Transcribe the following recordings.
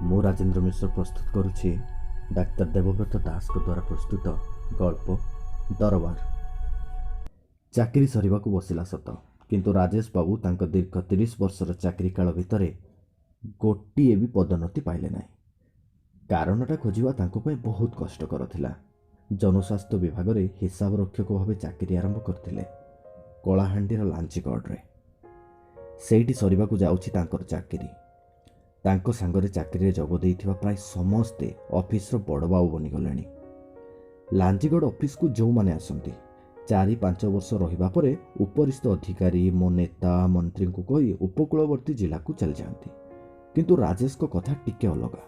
ମୁଁ ରାଜେନ୍ଦ୍ର ମିଶ୍ର ପ୍ରସ୍ତୁତ କରୁଛି ଡାକ୍ତର ଦେବବ୍ରତ ଦାସଙ୍କ ଦ୍ୱାରା ପ୍ରସ୍ତୁତ ଗଳ୍ପ ଦରବାର। ଚାକିରି ସରିବାକୁ ବସିଲା ସତ, କିନ୍ତୁ ରାଜେଶ ବାବୁ ତାଙ୍କ ଦୀର୍ଘ 30 ବର୍ଷର ଚାକିରି କାଳ ଭିତରେ ଗୋଟିଏ ବି ପଦୋନ୍ନତି ପାଇଲେ ନାହିଁ। କାରଣଟା ଖୋଜିବା ତାଙ୍କ ପାଇଁ ବହୁତ କଷ୍ଟକର ଥିଲା। ଜନସ୍ୱାସ୍ଥ୍ୟ ବିଭାଗରେ ହିସାବ ରକ୍ଷକ ଭାବେ ଚାକିରି ଆରମ୍ଭ କରିଥିଲେ କଳାହାଣ୍ଡିର ଲାଞ୍ଜିଗଡ଼ରେ। ସେଇଠି ସରିବାକୁ ଯାଉଛି ତାଙ୍କର ଚାକିରି। ତାଙ୍କ ସାଙ୍ଗରେ ଚାକିରିରେ ଯୋଗ ଦେଇଥିବା ପ୍ରାୟ ସମସ୍ତେ ଅଫିସର ବଡ଼ବାବୁ ବନିଗଲେଣି। ଲାଞ୍ଜିଗଡ଼ ଅଫିସକୁ ଯେଉଁମାନେ ଆସନ୍ତି, 4-5 ବର୍ଷ ରହିବା ପରେ ଉପରିସ୍ଥ ଅଧିକାରୀ, ମୋ ନେତା ମନ୍ତ୍ରୀଙ୍କୁ କହି ଉପକୂଳବର୍ତ୍ତୀ ଜିଲ୍ଲାକୁ ଚାଲିଯାଆନ୍ତି। କିନ୍ତୁ ରାଜେଶଙ୍କ କଥା ଟିକେ ଅଲଗା।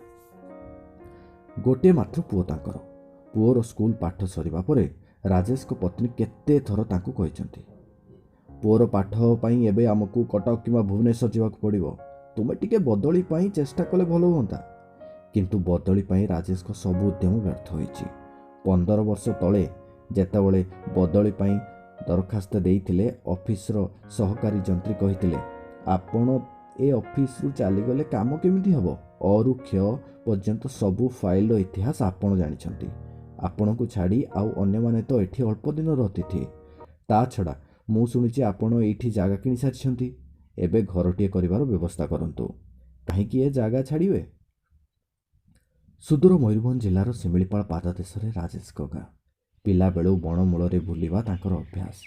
ଗୋଟିଏ ମାତ୍ର ପୁଅ ତାଙ୍କର। ପୁଅର ସ୍କୁଲ ପାଠ ସରିବା ପରେ ରାଜେଶଙ୍କ ପତ୍ନୀ କେତେ ଥର ତାଙ୍କୁ କହିଛନ୍ତି, ପୁଅର ପାଠ ପାଇଁ ଏବେ ଆମକୁ କଟକ କିମ୍ବା ଭୁବନେଶ୍ୱର ଯିବାକୁ ପଡ଼ିବ, ତୁମେ ଟିକେ ବଦଳି ପାଇଁ ଚେଷ୍ଟା କଲେ ଭଲ ହୁଅନ୍ତା। କିନ୍ତୁ ବଦଳି ପାଇଁ ରାଜେଶଙ୍କ ସବୁ ଉଦ୍ୟମ ବ୍ୟର୍ଥ ହୋଇଛି। 15 ବର୍ଷ ତଳେ ଯେତେବେଳେ ବଦଳି ପାଇଁ ଦରଖାସ୍ତ ଦେଇଥିଲେ, ଅଫିସର ସହକାରୀ ଯନ୍ତ୍ରୀ କହିଥିଲେ, ଆପଣ ଏ ଅଫିସରୁ ଚାଲିଗଲେ କାମ କେମିତି ହେବ? ଅରୁ କ୍ଷ ପର୍ଯ୍ୟନ୍ତ ସବୁ ଫାଇଲର ଇତିହାସ ଆପଣ ଜାଣିଛନ୍ତି। ଆପଣଙ୍କୁ ଛାଡ଼ି ଆଉ ଅନ୍ୟମାନେ ତ ଏଠି ଅଳ୍ପ ଦିନର ଅତିଥି। ତା ଛଡ଼ା ମୁଁ ଶୁଣିଛି ଆପଣ ଏଇଠି ଜାଗା କିଣି ସାରିଛନ୍ତି, ଏବେ ଘରଟିଏ କରିବାର ବ୍ୟବସ୍ଥା କରନ୍ତୁ। କାହିଁକି ଏ ଜାଗା ଛାଡ଼ିବେ? ସୁଦୂର ମୟୂରଭଞ୍ଜ ଜିଲ୍ଲାର ଶିମିଳିପାଳ ପାଦଦେଶରେ ରାଜେଶଙ୍କ ଗାଁ। ପିଲାବେଳୁ ବଣମୂଳରେ ବୁଲିବା ତାଙ୍କର ଅଭ୍ୟାସ।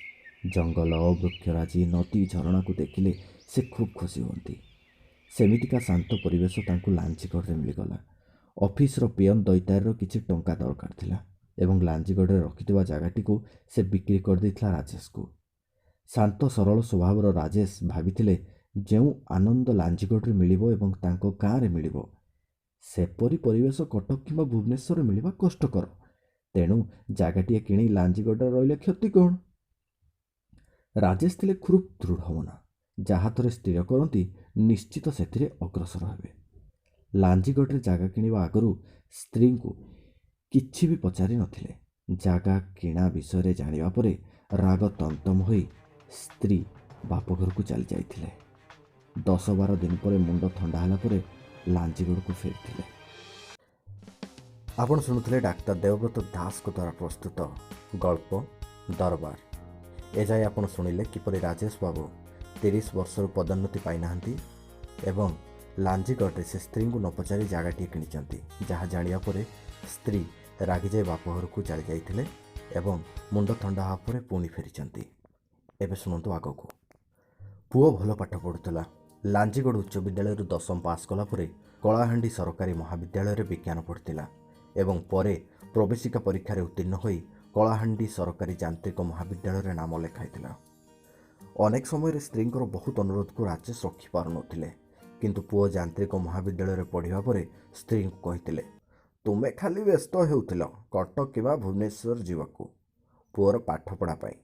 ଜଙ୍ଗଲ, ବୃକ୍ଷରାଜି, ନଦୀ, ଝରଣାକୁ ଦେଖିଲେ ସେ ଖୁବ୍ ଖୁସି ହୁଅନ୍ତି। ସେମିତିକା ଶାନ୍ତ ପରିବେଶ ତାଙ୍କୁ ଲାଞ୍ଜିଗଡ଼ରେ ମିଳିଗଲା। ଅଫିସର ପିଅନ ଦୈତାରୀର କିଛି ଟଙ୍କା ଦରକାର ଥିଲା ଏବଂ ଲାଞ୍ଜିଗଡ଼ରେ ରଖିଥିବା ଜାଗାଟିକୁ ସେ ବିକ୍ରି କରିଦେଇଥିଲା ରାଜେଶକୁ। ଶାନ୍ତ ସରଳ ସ୍ୱଭାବର ରାଜେଶ ଭାବିଥିଲେ, ଯେଉଁ ଆନନ୍ଦ ଲାଞ୍ଜିଗଡ଼ରେ ମିଳିବ ଏବଂ ତାଙ୍କ ଗାଁରେ ମିଳିବ, ସେପରି ପରିବେଶ କଟକ କିମ୍ବା ଭୁବନେଶ୍ୱରରେ ମିଳିବା କଷ୍ଟକର। ତେଣୁ ଜାଗାଟିଏ କିଣି ଲାଞ୍ଜିଗଡ଼ରେ ରହିଲେ କ୍ଷତି କ'ଣ? ରାଜେଶ ଥିଲେ ଖୁବ୍ ଦୃଢ଼ମନା। ଯାହା ଥରେ ସ୍ଥିର କରନ୍ତି, ନିଶ୍ଚିତ ସେଥିରେ ଅଗ୍ରସର ହେବେ। ଲାଞ୍ଜିଗଡ଼ରେ ଜାଗା କିଣିବା ଆଗରୁ ସ୍ତ୍ରୀଙ୍କୁ କିଛି ବି ପଚାରି ନଥିଲେ। ଜାଗା କିଣା ବିଷୟରେ ଜାଣିବା ପରେ ରାଗ ତମତମ ହୋଇ ସ୍ତ୍ରୀ ବାପଘରକୁ ଚାଲି ଯାଇଥିଲେ। 10-12 ଦିନ ପରେ ମୁଣ୍ଡ ଥଣ୍ଡା ହେଲା ପରେ ଲାଞ୍ଜିଗଡ଼କୁ ଫେରିଥିଲେ। ଆପଣ ଶୁଣୁଥିଲେ ଡାକ୍ତର ଦେବବ୍ରତ ଦାସଙ୍କ ଦ୍ୱାରା ପ୍ରସ୍ତୁତ ଗଳ୍ପ ଦରବାର। ଏଯାଏ ଆପଣ ଶୁଣିଲେ କିପରି ରାଜେଶ ବାବୁ 30 ବର୍ଷରୁ ପଦୋନ୍ନତି ପାଇନାହାନ୍ତି ଏବଂ ଲାଞ୍ଜିଗଡ଼ରେ ସେ ସ୍ତ୍ରୀଙ୍କୁ ନ ପଚାରି ଜାଗାଟିଏ କିଣିଛନ୍ତି, ଯାହା ଜାଣିବା ପରେ ସ୍ତ୍ରୀ ରାଗିଯାଇ ବାପଘରକୁ ଚାଲି ଯାଇଥିଲେ ଏବଂ ମୁଣ୍ଡ ଥଣ୍ଡା ହେବା ପରେ ପୁଣି ଫେରିଛନ୍ତି। ଏବେ ଶୁଣନ୍ତୁ ଆଗକୁ। ପୁଅ ଭଲ ପାଠ ପଢ଼ୁଥିଲା। ଲାଞ୍ଜିଗଡ଼ ଉଚ୍ଚ ବିଦ୍ୟାଳୟରୁ 10ମ ପାସ୍ କଲା ପରେ କଳାହାଣ୍ଡି ସରକାରୀ ମହାବିଦ୍ୟାଳୟରେ ବିଜ୍ଞାନ ପଢ଼ିଥିଲା ଏବଂ ପରେ ପ୍ରବେଶିକା ପରୀକ୍ଷାରେ ଉତ୍ତୀର୍ଣ୍ଣ ହୋଇ କଳାହାଣ୍ଡି ସରକାରୀ ଯାନ୍ତ୍ରିକ ମହାବିଦ୍ୟାଳୟରେ ନାମ ଲେଖାଇଥିଲା। ଅନେକ ସମୟରେ ସ୍ତ୍ରୀଙ୍କର ବହୁତ ଅନୁରୋଧକୁ ରାଜେଶ ରଖିପାରୁନଥିଲେ, କିନ୍ତୁ ପୁଅ ଯାନ୍ତ୍ରିକ ମହାବିଦ୍ୟାଳୟରେ ପଢ଼ିବା ପରେ ସ୍ତ୍ରୀଙ୍କୁ କହିଥିଲେ, ତୁମେ ଖାଲି ବ୍ୟସ୍ତ ହେଉଥିଲ କଟକ କିମ୍ବା ଭୁବନେଶ୍ୱର ଯିବାକୁ ପୁଅର ପାଠପଢ଼ା ପାଇଁ।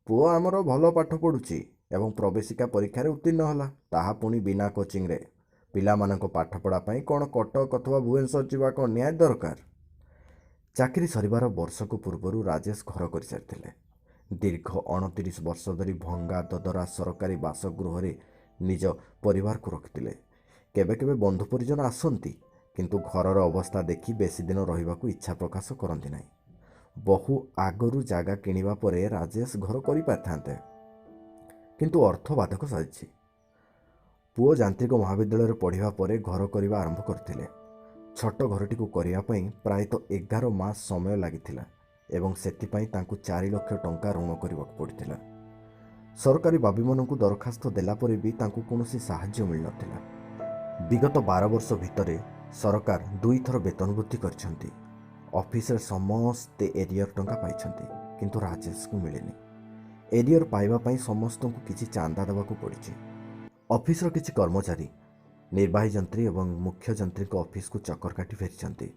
ପୁଅ ଆମର ଭଲ ପାଠ ପଢ଼ୁଛି ଏବଂ ପ୍ରବେଶିକା ପରୀକ୍ଷାରେ ଉତ୍ତୀର୍ଣ୍ଣ ହେଲା, ତାହା ପୁଣି ବିନା କୋଚିଂରେ। ପିଲାମାନଙ୍କ ପାଠପଢ଼ା ପାଇଁ କ'ଣ କଟକ ଅଥବା ଭୁବନେଶ୍ୱର ଯିବା କ'ଣ ନିହାତି ଦରକାର? ଚାକିରି ସରିବାର ବର୍ଷକ ପୂର୍ବରୁ ରାଜେଶ ଘର କରିସାରିଥିଲେ। ଦୀର୍ଘ 29 ବର୍ଷ ଧରି ଭଙ୍ଗା ଦଦରା ସରକାରୀ ବାସଗୃହରେ ନିଜ ପରିବାରକୁ ରଖିଥିଲେ। କେବେ କେବେ ବନ୍ଧୁ ପରିଜନ ଆସନ୍ତି, କିନ୍ତୁ ଘରର ଅବସ୍ଥା ଦେଖି ବେଶୀ ଦିନ ରହିବାକୁ ଇଚ୍ଛା ପ୍ରକାଶ କରନ୍ତି ନାହିଁ। ବହୁ ଆଗରୁ ଜାଗା କିଣିବା ପରେ ରାଜେଶ ଘର କରିପାରିଥାନ୍ତେ, କିନ୍ତୁ ଅର୍ଥ ବାଧକ ସାଜିଛି। ପୁଅ ଯାନ୍ତ୍ରିକ ମହାବିଦ୍ୟାଳୟରେ ପଢ଼ିବା ପରେ ଘର କରିବା ଆରମ୍ଭ କରିଥିଲେ। ଛୋଟ ଘରଟିକୁ କରିବା ପାଇଁ ପ୍ରାୟତଃ 11 ମାସ ସମୟ ଲାଗିଥିଲା ଏବଂ ସେଥିପାଇଁ ତାଙ୍କୁ 4 ଲକ୍ଷ ଟଙ୍କା ଋଣ କରିବାକୁ ପଡ଼ିଥିଲା। ସରକାରୀ ବାବୁମାନଙ୍କୁ ଦରଖାସ୍ତ ଦେଲା ପରେ ବି ତାଙ୍କୁ କୌଣସି ସାହାଯ୍ୟ ମିଳିନଥିଲା। ବିଗତ 12 ବର୍ଷ ଭିତରେ ସରକାର 2 ଥର ବେତନ ବୃଦ୍ଧି କରିଛନ୍ତି। ଅଫିସରେ ସମସ୍ତେ ଏରିୟର ଟଙ୍କା ପାଇଛନ୍ତି, କିନ୍ତୁ ରାଜେଶକୁ ମିଳିନି। ଏରିୟର ପାଇବା ପାଇଁ ସମସ୍ତଙ୍କୁ କିଛି ଚାନ୍ଦା ଦେବାକୁ ପଡ଼ିଛି। ଅଫିସର କିଛି କର୍ମଚାରୀ ନିର୍ବାହୀ ଯନ୍ତ୍ରୀ ଏବଂ ମୁଖ୍ୟ ଯନ୍ତ୍ରୀଙ୍କ ଅଫିସକୁ ଚକର କାଟି ଫେରିଛନ୍ତି।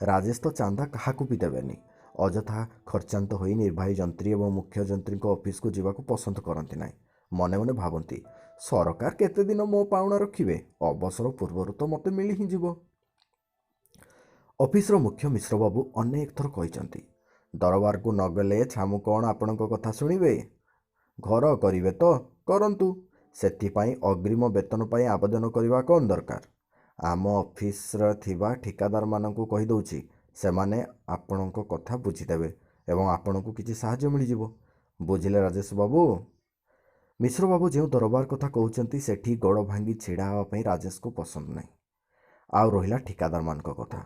ରାଜେଶ ତ ଚାନ୍ଦା କାହାକୁ ବି ଦେବେନି। ଅଯଥା ଖର୍ଚ୍ଚାନ୍ତ ହୋଇ ନିର୍ବାହୀ ଯନ୍ତ୍ରୀ ଏବଂ ମୁଖ୍ୟ ଯନ୍ତ୍ରୀଙ୍କ ଅଫିସକୁ ଯିବାକୁ ପସନ୍ଦ କରନ୍ତି ନାହିଁ। ମନେ ମନେ ଭାବନ୍ତି, ସରକାର କେତେ ଦିନ ମୋ ପାଉଣା ରଖିବେ, ଅବସର ପୂର୍ବରୁ ତ ମୋତେ ମିଳି ହିଁ ଯିବ। ଅଫିସର ମୁଖ୍ୟ ମିଶ୍ରବାବୁ ଅନେକ ଥର କହିଛନ୍ତି, ଦରବାରକୁ ନଗଲେ ଛାମୁ କ'ଣ ଆପଣଙ୍କ କଥା ଶୁଣିବେ? ଘର କରିବେ ତ କରନ୍ତୁ, ସେଥିପାଇଁ ଅଗ୍ରିମ ବେତନ ପାଇଁ ଆବେଦନ କରିବା କ'ଣ ଦରକାର? ଆମ ଅଫିସରେ ଥିବା ଠିକାଦାରମାନଙ୍କୁ କହିଦେଉଛି, ସେମାନେ ଆପଣଙ୍କ କଥା ବୁଝିଦେବେ ଏବଂ ଆପଣଙ୍କୁ କିଛି ସାହାଯ୍ୟ ମିଳିଯିବ। ବୁଝିଲେ ରାଜେଶ ବାବୁ? ମିଶ୍ରବାବୁ ଯେଉଁ ଦରବାର କଥା କହୁଛନ୍ତି, ସେଠି ଗୋଡ଼ ଭାଙ୍ଗି ଛିଡ଼ା ହେବା ପାଇଁ ରାଜେଶକୁ ପସନ୍ଦ ନାହିଁ। ଆଉ ରହିଲା ଠିକାଦାରମାନଙ୍କ କଥା,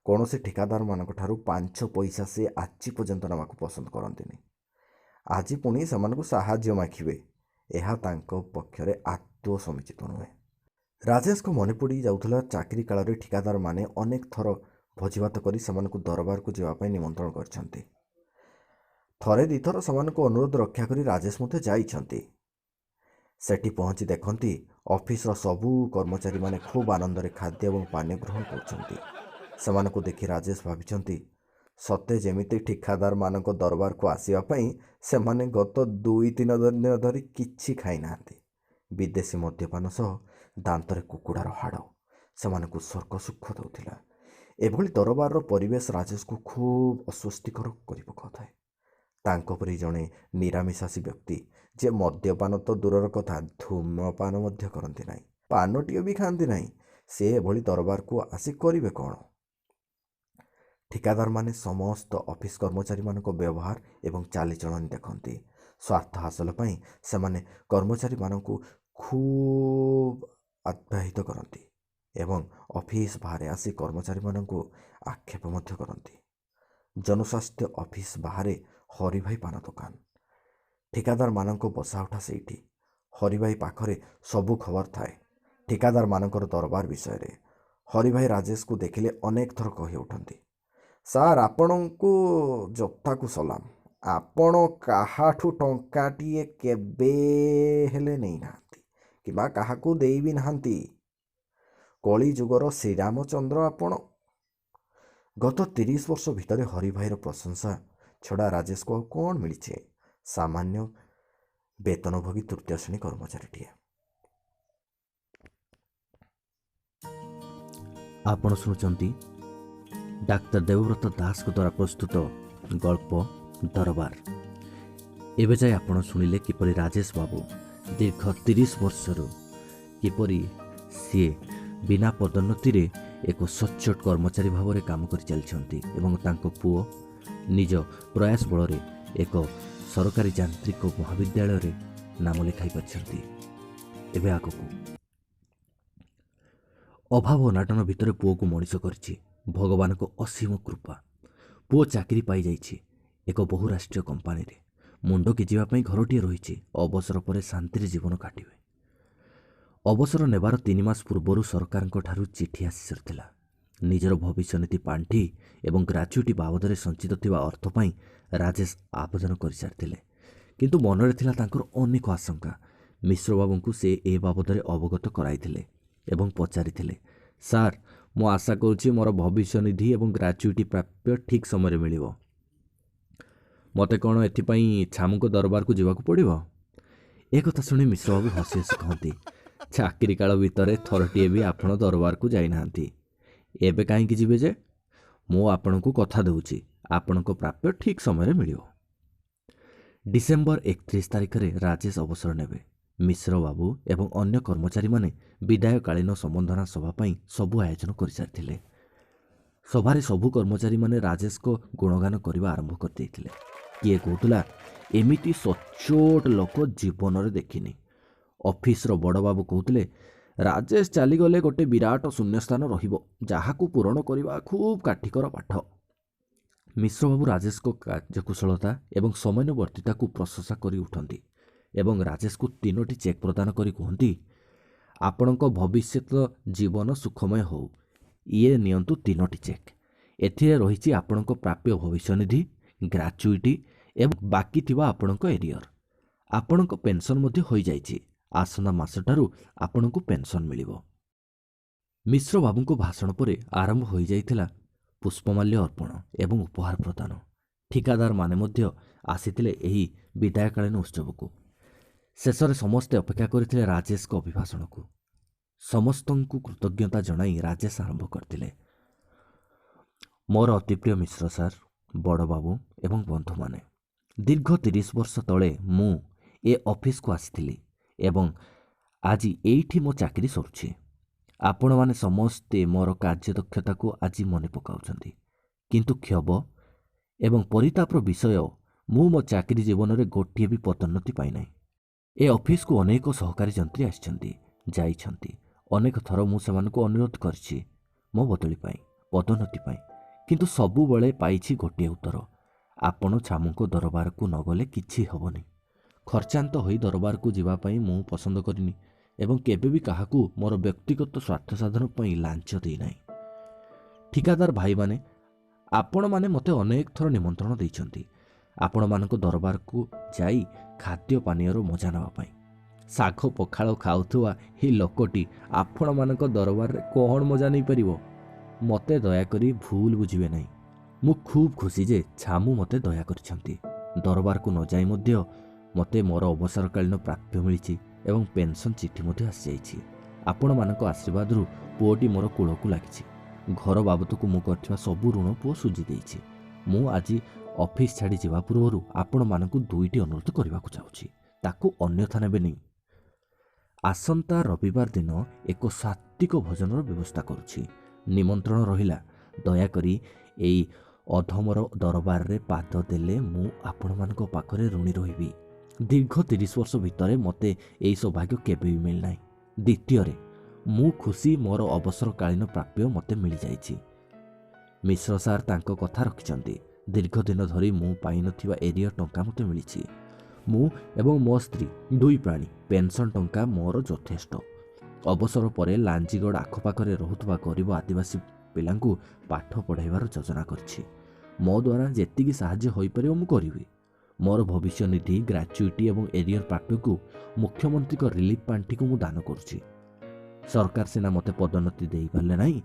କୌଣସି ଠିକାଦାରମାନଙ୍କ ଠାରୁ 5 ପଇସା ସେ ଆଜି ପର୍ଯ୍ୟନ୍ତ ନେବାକୁ ପସନ୍ଦ କରନ୍ତିନି। ଆଜି ପୁଣି ସେମାନଙ୍କୁ ସାହାଯ୍ୟ ମାଗିବେ, ଏହା ତାଙ୍କ ପକ୍ଷରେ ଆଦୌ ସମୀଚିତ ନୁହେଁ। ରାଜେଶଙ୍କ ମନେ ପଡ଼ି ଯାଉଥିଲା, ଚାକିରି କାଳରେ ଠିକାଦାରମାନେ ଅନେକ ଥର ଭୋଜିଭାତ କରି ସେମାନଙ୍କୁ ଦରବାରକୁ ଯିବା ପାଇଁ ନିମନ୍ତ୍ରଣ କରିଛନ୍ତି। ଥରେ ଦୁଇଥର ସେମାନଙ୍କୁ ଅନୁରୋଧ ରକ୍ଷା କରି ରାଜେଶ ମଧ୍ୟ ଯାଇଛନ୍ତି। ସେଠି ପହଞ୍ଚି ଦେଖନ୍ତି, ଅଫିସର ସବୁ କର୍ମଚାରୀମାନେ ଖୁବ୍ ଆନନ୍ଦରେ ଖାଦ୍ୟ ଏବଂ ପାନୀୟ ଗ୍ରହଣ କରୁଛନ୍ତି। ସେମାନଙ୍କୁ ଦେଖି ରାଜେଶ ଭାବିଛନ୍ତି, ସତେ ଯେମିତି ଠିକାଦାରମାନଙ୍କ ଦରବାରକୁ ଆସିବା ପାଇଁ ସେମାନେ ଗତ 2-3 ଦିନ ଧରି କିଛି ଖାଇନାହାନ୍ତି। ବିଦେଶୀ ମଦ୍ୟପାନ ସହ ଦାନ୍ତରେ କୁକୁଡ଼ାର ହାଡ଼ ସେମାନଙ୍କୁ ସ୍ୱର୍ଗ ସୁଖ ଦେଉଥିଲା। ଏଭଳି ଦରବାରର ପରିବେଶ ରାଜେଶକୁ ଖୁବ୍ ଅସ୍ୱସ୍ତିକର କରି ପକାଉଥାଏ। ତାଙ୍କ ପରି ଜଣେ ନିରାମିଷାସୀ ବ୍ୟକ୍ତି, ଯିଏ ମଦ୍ୟପାନ ତ ଦୂରର କଥା, ଧୂମପାନ ମଧ୍ୟ କରନ୍ତି ନାହିଁ, ପାନଟିଏ ବି ଖାଆନ୍ତି ନାହିଁ, ସେ ଏଭଳି ଦରବାରକୁ ଆସି କରିବେ କ'ଣ? ଠିକାଦାରମାନେ ସମସ୍ତ ଅଫିସ କର୍ମଚାରୀମାନଙ୍କ ବ୍ୟବହାର ଏବଂ ଚାଲିଚଳନ ଦେଖନ୍ତି। ସ୍ୱାର୍ଥ ହାସଲ ପାଇଁ ସେମାନେ କର୍ମଚାରୀମାନଙ୍କୁ ଖୁବ୍ ଆପ୍ୟାୟିତ କରନ୍ତି ଏବଂ ଅଫିସ ବାହାରେ ଆସି କର୍ମଚାରୀମାନଙ୍କୁ ଆକ୍ଷେପ ମଧ୍ୟ କରନ୍ତି। ଜନସ୍ୱାସ୍ଥ୍ୟ ଅଫିସ ବାହାରେ ହରିଭାଇ ପାନ ଦୋକାନ। ଠିକାଦାରମାନଙ୍କ ବସାଉଠା ସେଇଠି। ହରିଭାଇ ପାଖରେ ସବୁ ଖବର ଥାଏ ଠିକାଦାରମାନଙ୍କର ଦରବାର ବିଷୟରେ। ହରିଭାଇ ରାଜେଶକୁ ଦେଖିଲେ ଅନେକ ଥର କହି ଉଠନ୍ତି, ସାର୍, ଆପଣଙ୍କୁ ଯଥାକୁ ସଲାମ। ଆପଣ କାହାଠୁ ଟଙ୍କାଟିଏ କେବେ ହେଲେ ନେଇନାହାନ୍ତି କିମ୍ବା କାହାକୁ ଦେଇ ବି ନାହାନ୍ତି। କଳି ଯୁଗର ଶ୍ରୀରାମଚନ୍ଦ୍ର ଆପଣ। ଗତ 30 ବର୍ଷ ଭିତରେ ହରିଭାଇର ପ୍ରଶଂସା ଛଡ଼ା ରାଜେଶକୁ ଆଉ କ'ଣ ମିଳିଛି? ସାମାନ୍ୟ ବେତନଭୋଗୀ ତୃତୀୟ ଶ୍ରେଣୀ କର୍ମଚାରୀଟିଏ। ଆପଣ ଶୁଣୁଛନ୍ତି ଡାକ୍ତର ଦେବବ୍ରତ ଦାସଙ୍କ ଦ୍ୱାରା ପ୍ରସ୍ତୁତ ଗଳ୍ପ ଦରବାର। ଏବେ ଯାଏ ଆପଣ ଶୁଣିଲେ କିପରି ରାଜେଶ ବାବୁ ଦୀର୍ଘ 30 ବର୍ଷରୁ କିପରି ସିଏ ବିନା ପଦୋନ୍ନତିରେ ଏକ ସଚ୍ଚୋଟ କର୍ମଚାରୀ ଭାବରେ କାମ କରି ଚାଲିଛନ୍ତି ଏବଂ ତାଙ୍କ ପୁଅ ନିଜ ପ୍ରୟାସ ବଳରେ ଏକ ସରକାରୀ ଯାନ୍ତ୍ରିକ ମହାବିଦ୍ୟାଳୟରେ ନାମ ଲେଖାଇ ପାରିଛନ୍ତି। ଏବେ ଆଗକୁ ଅଭାବ ଅନାଟନ ଭିତରେ ପୁଅକୁ ମଣିଷ କରିଛି ଭଗବାନଙ୍କ ଅସୀମ କୃପା। ପୁଅ ଚାକିରି ପାଇଯାଇଛି ଏକ ବହୁରାଷ୍ଟ୍ରୀୟ କମ୍ପାନୀରେ। ମୁଣ୍ଡ ଗେଞ୍ଜିବା ପାଇଁ ଘରଟିଏ ରହିଛି। ଅବସର ପରେ ଶାନ୍ତିରେ ଜୀବନ କାଟିବେ। ଅବସର ନେବାର 3 ମାସ ପୂର୍ବରୁ ସରକାରଙ୍କ ଠାରୁ ଚିଠି ଆସି ସାରିଥିଲା। ନିଜର ଭବିଷ୍ୟନିଧି ପାଣ୍ଠି ଏବଂ ଗ୍ରାଚୁଇଟି ବାବଦରେ ସଞ୍ଚିତ ଥିବା ଅର୍ଥ ପାଇଁ ରାଜେଶ ଆବେଦନ କରିସାରିଥିଲେ। କିନ୍ତୁ ମନରେ ଥିଲା ତାଙ୍କର ଅନେକ ଆଶଙ୍କା। ମିଶ୍ରବାବୁଙ୍କୁ ସେ ଏ ବାବଦରେ ଅବଗତ କରାଇଥିଲେ ଏବଂ ପଚାରିଥିଲେ, ସାର୍, ମୁଁ ଆଶା କରୁଛି ମୋର ଭବିଷ୍ୟନିଧି ଏବଂ ଗ୍ରାଚୁଇଟି ପ୍ରାପ୍ୟ ଠିକ୍ ସମୟରେ ମିଳିବ। ମୋତେ କ'ଣ ଏଥିପାଇଁ ଛାମୁଙ୍କ ଦରବାରକୁ ଯିବାକୁ ପଡ଼ିବ? ଏକଥା ଶୁଣି ମିଶ୍ରବାବୁ ହସି ହସି କହନ୍ତି, ଚାକିରି କାଳ ଭିତରେ ଥରଟିଏ ବି ଆପଣ ଦରବାରକୁ ଯାଇନାହାନ୍ତି, ଏବେ କାହିଁକି ଯିବେ ଯେ? ମୁଁ ଆପଣଙ୍କୁ କଥା ଦେଉଛି, ଆପଣଙ୍କ ପ୍ରାପ୍ୟ ଠିକ୍ ସମୟରେ ମିଳିବ। ଡିସେମ୍ବର 31 ତାରିଖରେ ରାଜେଶ ଅବସର ନେବେ। ମିଶ୍ରବାବୁ ଏବଂ ଅନ୍ୟ କର୍ମଚାରୀମାନେ ବିଦାୟକାଳୀନ ସମ୍ବର୍ଦ୍ଧନା ସଭା ପାଇଁ ସବୁ ଆୟୋଜନ କରିସାରିଥିଲେ। ସଭାରେ ସବୁ କର୍ମଚାରୀମାନେ ରାଜେଶଙ୍କ ଗୁଣଗାନ କରିବା ଆରମ୍ଭ କରିଦେଇଥିଲେ। କିଏ କହୁଥିଲା, ଏମିତି ସଚ୍ଚୋଟ ଲୋକ ଜୀବନରେ ଦେଖିନି। ଅଫିସର ବଡ଼ବାବୁ କହୁଥିଲେ, ରାଜେଶ ଚାଲିଗଲେ ଗୋଟେ ବିରାଟ ଶୂନ୍ୟସ୍ଥାନ ରହିବ, ଯାହାକୁ ପୂରଣ କରିବା ଖୁବ୍ କାଠିକର ପାଠ। ମିଶ୍ରବାବୁ ରାଜେଶଙ୍କ କାର୍ଯ୍ୟକୁଶଳତା ଏବଂ ସମୟାନୁବର୍ତ୍ତିତାକୁ ପ୍ରଶଂସା କରି ଉଠନ୍ତି ଏବଂ ରାଜେଶକୁ 3ଟି ଚେକ୍ ପ୍ରଦାନ କରି କୁହନ୍ତି, ଆପଣଙ୍କ ଭବିଷ୍ୟତ ଜୀବନ ସୁଖମୟ ହେଉ। ଇଏ ନିଅନ୍ତୁ 3ଟି ଚେକ୍। ଏଥିରେ ରହିଛି ଆପଣଙ୍କ ପ୍ରାପ୍ୟ ଭବିଷ୍ୟନିଧି, ଗ୍ରାଚୁଇଟି ଏବଂ ବାକି ଥିବା ଆପଣଙ୍କ ଏରିୟର। ଆପଣଙ୍କ ପେନ୍ସନ୍ ମଧ୍ୟ ହୋଇଯାଇଛି। ଆସନ୍ତା ମାସଠାରୁ ଆପଣଙ୍କୁ ପେନ୍ସନ୍ ମିଳିବ। ମିଶ୍ରବାବୁଙ୍କ ଭାଷଣ ପରେ ଆରମ୍ଭ ହୋଇଯାଇଥିଲା ପୁଷ୍ପମାଲ୍ୟ ଅର୍ପଣ ଏବଂ ଉପହାର ପ୍ରଦାନ। ଠିକାଦାରମାନେ ମଧ୍ୟ ଆସିଥିଲେ ଏହି ବିଦାୟକାଳୀନ ଉତ୍ସବକୁ। ଶେଷରେ ସମସ୍ତେ ଅପେକ୍ଷା କରିଥିଲେ ରାଜେଶଙ୍କ ଅଭିଭାଷଣକୁ। ସମସ୍ତଙ୍କୁ କୃତଜ୍ଞତା ଜଣାଇ ରାଜେଶ ଆରମ୍ଭ କରିଥିଲେ, ମୋର ଅତିପ୍ରିୟ ମିଶ୍ର ସାର୍, ବଡ଼ବାବୁ ଏବଂ ବନ୍ଧୁମାନେ, ଦୀର୍ଘ 30 ବର୍ଷ ତଳେ ମୁଁ ଏ ଅଫିସକୁ ଆସିଥିଲି ଏବଂ ଆଜି ଏଇଠି ମୋ ଚାକିରି ସରୁଛି। ଆପଣମାନେ ସମସ୍ତେ ମୋର କାର୍ଯ୍ୟଦକ୍ଷତାକୁ ଆଜି ମନେ ପକାଉଛନ୍ତି, କିନ୍ତୁ କ୍ଷୋଭ ଏବଂ ପରିତାପର ବିଷୟ, ମୁଁ ମୋ ଚାକିରି ଜୀବନରେ ଗୋଟିଏ ବି ପଦୋନ୍ନତି ପାଇନାହିଁ। ଏ ଅଫିସକୁ ଅନେକ ସହକାରୀ ଯନ୍ତ୍ରୀ ଆସିଛନ୍ତି, ଯାଇଛନ୍ତି। ଅନେକ ଥର ମୁଁ ସେମାନଙ୍କୁ ଅନୁରୋଧ କରିଛି ମୋ ବଦଳି ପାଇଁ, ପଦୋନ୍ନତି ପାଇଁ, କିନ୍ତୁ ସବୁବେଳେ ପାଇଛି ଗୋଟିଏ ଉତ୍ତର, ଆପଣ ଛାମୁଙ୍କ ଦରବାରକୁ ନଗଲେ କିଛି ହେବନି। ଖର୍ଚ୍ଚାନ୍ତ ହୋଇ ଦରବାରକୁ ଯିବା ପାଇଁ ମୁଁ ପସନ୍ଦ କରିନି ଏବଂ କେବେ ବି କାହାକୁ ମୋର ବ୍ୟକ୍ତିଗତ ସ୍ୱାର୍ଥ ସାଧନ ପାଇଁ ଲାଞ୍ଚ ଦେଇନାହିଁ। ଠିକାଦାର ଭାଇମାନେ, ଆପଣମାନେ ମୋତେ ଅନେକ ଥର ନିମନ୍ତ୍ରଣ ଦେଇଛନ୍ତି ଆପଣମାନଙ୍କ ଦରବାରକୁ ଯାଇ ଖାଦ୍ୟ ପାନୀୟର ମଜା ନେବା ପାଇଁ। ଶାଗ ପଖାଳ ଖାଉଥିବା ଏହି ଲୋକଟି ଆପଣମାନଙ୍କ ଦରବାରରେ କ'ଣ ମଜା ନେଇପାରିବ? ମୋତେ ଦୟାକରି ଭୁଲ ବୁଝିବେ ନାହିଁ। ମୁଁ ଖୁବ୍ ଖୁସି ଯେ ଛାମୁ ମୋତେ ଦୟା କରିଛନ୍ତି। ଦରବାରକୁ ନ ଯାଇ ମଧ୍ୟ ମୋତେ ମୋର ଅବସରକାଳୀନ ପ୍ରାପ୍ୟ ମିଳିଛି ଏବଂ ପେନ୍ସନ୍ ଚିଠି ମଧ୍ୟ ଆସିଯାଇଛି। ଆପଣମାନଙ୍କ ଆଶୀର୍ବାଦରୁ ପୁଅଟି ମୋର କୂଳକୁ ଲାଗିଛି। ଘର ବାବଦକୁ ମୁଁ କରିଥିବା ସବୁ ଋଣ ପୁଅ ସୁଝି ଦେଇଛି। ମୁଁ ଆଜି ଅଫିସ୍ ଛାଡ଼ି ଯିବା ପୂର୍ବରୁ ଆପଣମାନଙ୍କୁ 2ଟି ଅନୁରୋଧ କରିବାକୁ ଚାହୁଁଛି, ତାକୁ ଅନ୍ୟଥା ନେବେନି। ଆସନ୍ତା ରବିବାର ଦିନ ଏକ ସାତ୍ତ୍ୱିକ ଭୋଜନର ବ୍ୟବସ୍ଥା କରୁଛି। ନିମନ୍ତ୍ରଣ ରହିଲା। ଦୟାକରି ଏଇ ଅଧମର ଦରବାରରେ ପାଦ ଦେଲେ ମୁଁ ଆପଣମାନଙ୍କ ପାଖରେ ଋଣୀ ରହିବି। ଦୀର୍ଘ 30 ବର୍ଷ ଭିତରେ ମୋତେ ଏହି ସୌଭାଗ୍ୟ କେବେ ବି ମିଳିନାହିଁ। ଦ୍ୱିତୀୟରେ, ମୁଁ ଖୁସି ମୋର ଅବସରକାଳୀନ ପ୍ରାପ୍ୟ ମୋତେ ମିଳିଯାଇଛି। ମିଶ୍ର ସାର୍ ତାଙ୍କ କଥା ରଖିଛନ୍ତି। ଦୀର୍ଘ ଦିନ ଧରି ମୁଁ ପାଇନଥିବା ଏରିୟର ଟଙ୍କା ମୋତେ ମିଳିଛି। ମୁଁ ଏବଂ ମୋ ସ୍ତ୍ରୀ 2 ପ୍ରାଣୀ, ପେନ୍ସନ୍ ଟଙ୍କା ମୋର ଯଥେଷ୍ଟ। ଅବସର ପରେ ଲାଞ୍ଜିଗଡ଼ ଆଖପାଖରେ ରହୁଥିବା ଗରିବ ଆଦିବାସୀ ପିଲାଙ୍କୁ ପାଠ ପଢ଼ାଇବାର ଯୋଜନା କରିଛି। ମୋ ଦ୍ୱାରା ଯେତିକି ସାହାଯ୍ୟ ହୋଇପାରିବ ମୁଁ କରିବି। ମୋର ଭବିଷ୍ୟ ନିଧି, ଗ୍ରାଚୁଇଟି ଏବଂ ଏରିୟର ପ୍ରାପ୍ୟକୁ ମୁଖ୍ୟମନ୍ତ୍ରୀଙ୍କ ରିଲିଫ୍ ପାଣ୍ଠିକୁ ମୁଁ ଦାନ କରୁଛି। ସରକାର ସିନା ମୋତେ ପଦୋନ୍ନତି ଦେଇପାରିଲେ ନାହିଁ,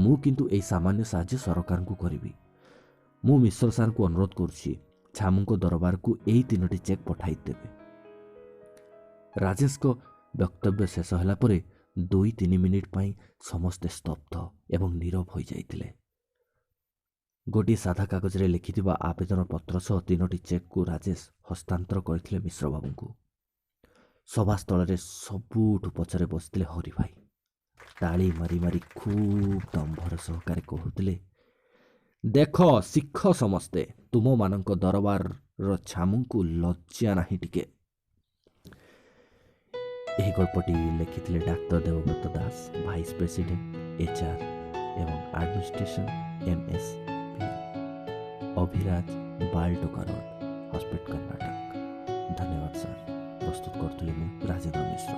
ମୁଁ କିନ୍ତୁ ଏହି ସାମାନ୍ୟ ସାହାଯ୍ୟ ସରକାରଙ୍କୁ କରିବି। ମୁଁ ମିଶ୍ର ସାର୍ଙ୍କୁ ଅନୁରୋଧ କରୁଛି, ଛାମୁଙ୍କ ଦରବାରକୁ ଏହି 3ଟି ଚେକ୍ ପଠାଇ ଦେବେ। ରାଜେଶଙ୍କ ବକ୍ତବ୍ୟ ଶେଷ ହେଲା ପରେ 2-3 ମିନିଟ୍ ପାଇଁ ସମସ୍ତେ ସ୍ତବ୍ଧ ଏବଂ ନୀରବ ହୋଇଯାଇଥିଲେ। ଗୋଟିଏ ସାଧା କାଗଜରେ ଲେଖିଥିବା ଆବେଦନ ପତ୍ର ସହ 3ଟି ଚେକ୍କୁ ରାଜେଶ ହସ୍ତାନ୍ତର କରିଥିଲେ ମିଶ୍ରବାବୁଙ୍କୁ। ସଭାସ୍ଥଳରେ ସବୁଠୁ ପଛରେ ବସିଥିଲେ ହରି ଭାଇ। ତାଳି ମାରି ମାରି ଖୁବ୍ ଦମ୍ଭର ସହକାରେ କହୁଥିଲେ, ଦେଖ ଶିଖ ସମସ୍ତେ, ତୁମମାନଙ୍କ ଦରବାରର ଛାମୁଙ୍କୁ ଲଜ୍ଜା ନାହିଁ ଟିକେ। ଏହି ଗଳ୍ପଟି ଲେଖିଥିଲେ ଡାକ୍ତର Debabrata Das, vice president HR ଏବଂ administration MS P, Abhiraj, Baltoka road, Hospet, Karnataka. ଧନ୍ୟବାଦ ସାର୍। ପ୍ରସ୍ତୁତ କରୁଥିଲି ମୁଁ ରାଜେନ୍ଦ୍ର ମିଶ୍ର।